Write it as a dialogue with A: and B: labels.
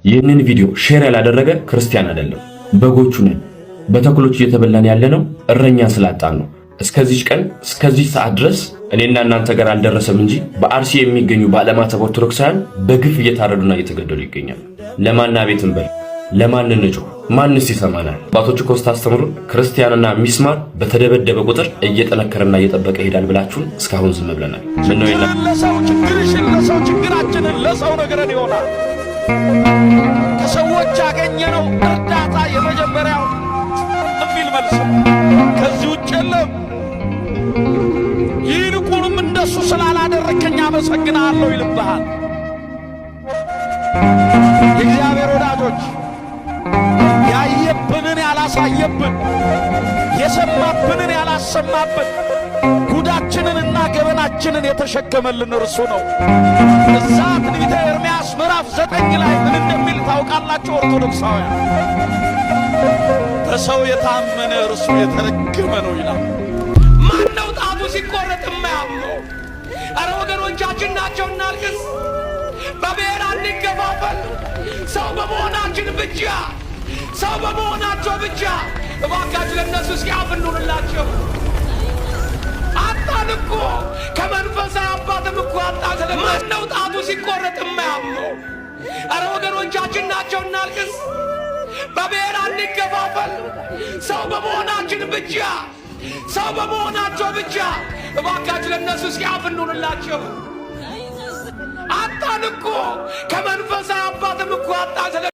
A: ይህንን ቪዲዮ share ያላደረገ ክርስቲያን አይደለም። በጎቹ ነን። በተኩሎች እየተበላን ያለነው እረኛ ስላጣን ነው። እስከዚች ቀን እስከዚች ሰዓት ድረስ እኔና እናንተ ጋር አልደረሰም እንጂ በአርሲ የሚገኙ ባለማተብ ኦርቶዶክሳውያን በግፍ እየታረዱና እየተገደሉ ይገኛሉ። ለማን አቤት እንበል? ለማን እንጩህ? ማንስ ይሰማናል? አባቶች እኮ ስታስተምሩን ክርስቲያንና ሚስማር በተደበደበ ቁጥር እየጠነከረና እየጠበቀ ይሄዳል ብላችሁን እስካሁን ዝም ብለናል። ምነው
B: ለሰው ችግርሽን ለሰው ችግራችንን ለሰው ነግረን ይሆናል። ከሰዎች ያገኘነው እርዳታ የመጀመሪያው የሚል መልስ ነው። ከዚህ ውጭ የለም። ይልቁንም እንደሱ ስላላደረከኝ አመሰግናለሁ ይልብሃል። የእግዚአብሔር ወዳጆች፣ ያየብንን ያላሳየብን፣ የሰማብንን ያላሰማብን፣ ጉዳችንንና ገበናችንን የተሸከመልን እርሱ ነው። እዛ ትንቢተ ኤርምያስ ምዕራፍ 9 ላይ ምን እንደሚል ታውቃላችሁ ኦርቶዶክሳውያን? በሰው የታመነ እርሱ የተረገመ ነው ይላል።
C: ማነው ጣቱ ሲቆረጥ የማያምነው? አረ ወገኖቻችን ናቸው፣ እናልቅስ። በብሔር አንገፋፈል። ሰው በመሆናችን ብቻ፣ ሰው በመሆናቸው ብቻ እባካችሁ ለእነሱ እስኪ አፍ እንሁንላቸው። አጣን እኮ፣ ከመንፈሳዊ አባትም እኮ አጣን። ማነው ጣቱ ሲቆረጥ የማያምነው? አረ ወገኖቻችን ናቸው፣ እናልቅስ። በብሔር አንገፋፈል። ሰው በመሆናችን ብቻ፣ ሰው በመሆናቸው ብቻ እባካችሁ ለእነሱ እስኪ አፍ እንሁንላቸው። አጣን እኮ፣ ከመንፈሳዊ አባትም እኮ አጣን።